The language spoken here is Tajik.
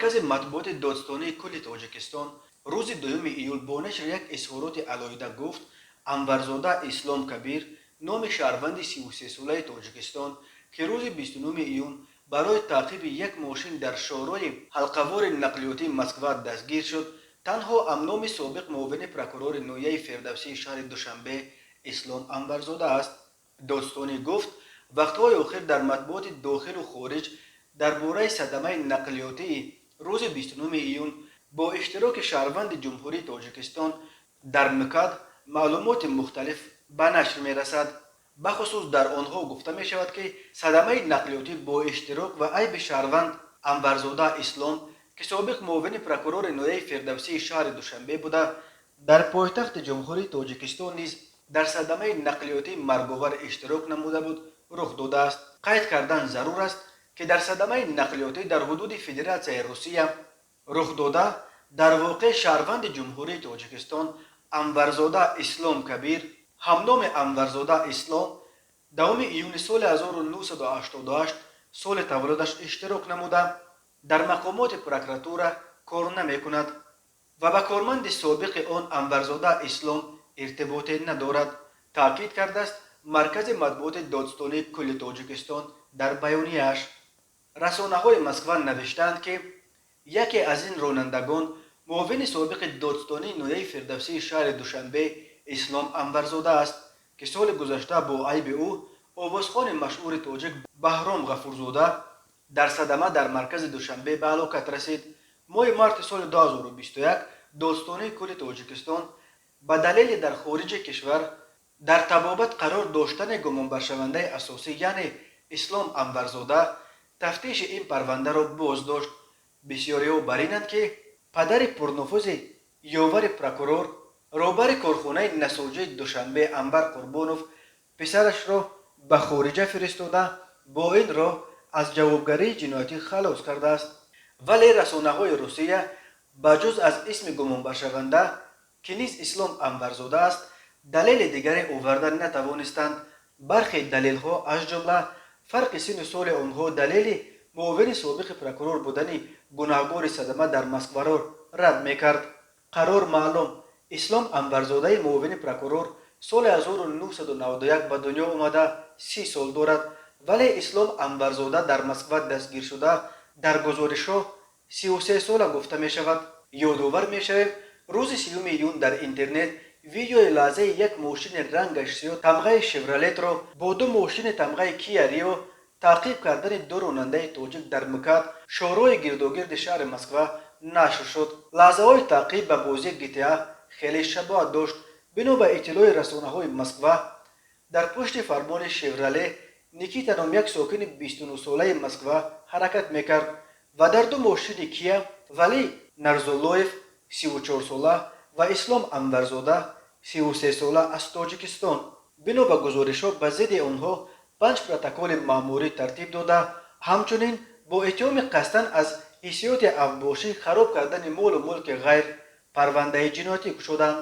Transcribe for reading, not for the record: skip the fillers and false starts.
Маркази матбуоти Додстонии кулли Тоҷикистон рӯзи 2 июл бо нашри як изҳороти алоҳида гуфт: Анварзода Ислом Кабир номи шаҳрванди 33-солаи Тоҷикистон, ки рӯзи 29 июн барои таъқиби як мошин дар шоҳроҳи ҳалқавори нақлиётии Москва дастгир шуд, танҳо ҳамноми собиқ муовини прокурори ноҳияи Фирдавсии шаҳри Душанбе Ислом Анварзода аст. Додстонӣ гуфт, вақтҳои охир дар матбуоти дохилу хориҷ дар бораи садамаи нақлиётии рӯзи 29 июн бо иштироки шаҳрванди Ҷумҳурии Тоҷикистон дар МКАД маълумоти мухталиф ба нашр мерасад. Бахусус дар онҳо гуфта мешавад, ки садамаи нақлиётӣ бо иштирок ва айби шаҳрванд Анварзода Ислом, ки собиқ муовини прокурори ноҳияи Фирдавсии шаҳри Душанбе буда, дар пойтахти Ҷумҳурии Тоҷикистон низ дар садамаи нақлиётии марговар иштирок намуда буд, рух додааст. Қайд кардан зарур аст, ки дар садамаи нақлиётӣ дар ҳудуди Федератсияи Русия рух дода, дар воқеъ шаҳрванди Ҷумҳурии Тоҷикистон Анварзода Ислом Кабир ҳамноми Анварзода Ислом 10 июни соли 1988 соли таваллудаш иштирок намуда, дар мақомоти прокуратура кор намекунад ва ба корманди собиқи он Анварзода Ислом иртиботе надорад, таъкид кардааст Маркази матбуоти Додстонии кулли Тоҷикистон дар баёнияаш. Расонаҳои Москва навиштаанд, ки яке аз ин ронандагон муовини собиқи додстонии ноҳияи Фирдавсии шаҳри Душанбе Ислом Анварзода аст, ки соли гузашта бо айби ӯ овозхони машҳури тоҷик Баҳром Ғафурзода дар садама дар маркази Душанбе ба ҳалокат расид. Моҳи марти соли 2021 Додстонии кулли Тоҷикистон ба далели дар хориҷи кишвар дар табобат қарор доштани гумонбаршавандаи асосӣ, яъне Ислом Анварзода, тафтиши ин парвандаро боздошт. Бисёриҳо бар инанд, ки падари пурнуфузи ёвари прокурор, роҳбари корхонаи насоҷии Душанбе Анвар Қурбонов писарашро ба хориҷа фиристода, бо ин роҳ аз ҷавобгарии ҷиноятӣ халос кардааст. Вале расонаҳои Русия ба ҷуз аз исми гумонбаршаванда, ки низ Ислом Анварзода аст, далели дигаре оварда натавонистанд. Бархе далелҳо, аз ҷумла фарқи синну соли онҳо, далели муовини собиқи прокурор будани гунаҳгори садама дар Москваро рад мекард. Қарор маълум: Ислом Анварзодаи муовини прокурор соли 1991 ба дунё омада, 30 сол дорад, вале Ислом Анварзода дар Москва дастгиршуда дар гузоришҳо 33 сола гуфта мешавад. Ёдовар мешавем, рӯзи 30 июн дар интернет видеои лаҳзаи як мошини рангаш сиёҳ тамғаи Шевролетро бо ду мошини тамғаи Кия Рио таъқиб кардани ду ронандаи тоҷик дар МКАД, шоҳроҳи гирдогирди шаҳри Москва, нашр шуд. Лаҳзаҳои таъқиб ба бозии GTA хеле шабоҳат дошт. Бино ба иттилои расонаҳои Москва, дар пушти фармони Шевроле Никита ном як сокини 29-солаи Москва ҳаракат мекард ва дар ду мошини Кия Валӣ Нарзуллоев, 34-сола, ва Ислом Анварзода, 33-сола, аз Тоҷикистон. Бино ба гузоришҳо, ба зидди онҳо панҷ протоколи маъмурӣ тартиб дода, ҳамчунин бо иттиҳоми қасдан аз ҳиссиёти авбошӣ хароб кардани молу мулки ғайр парвандаи ҷиноятӣ кушоданд.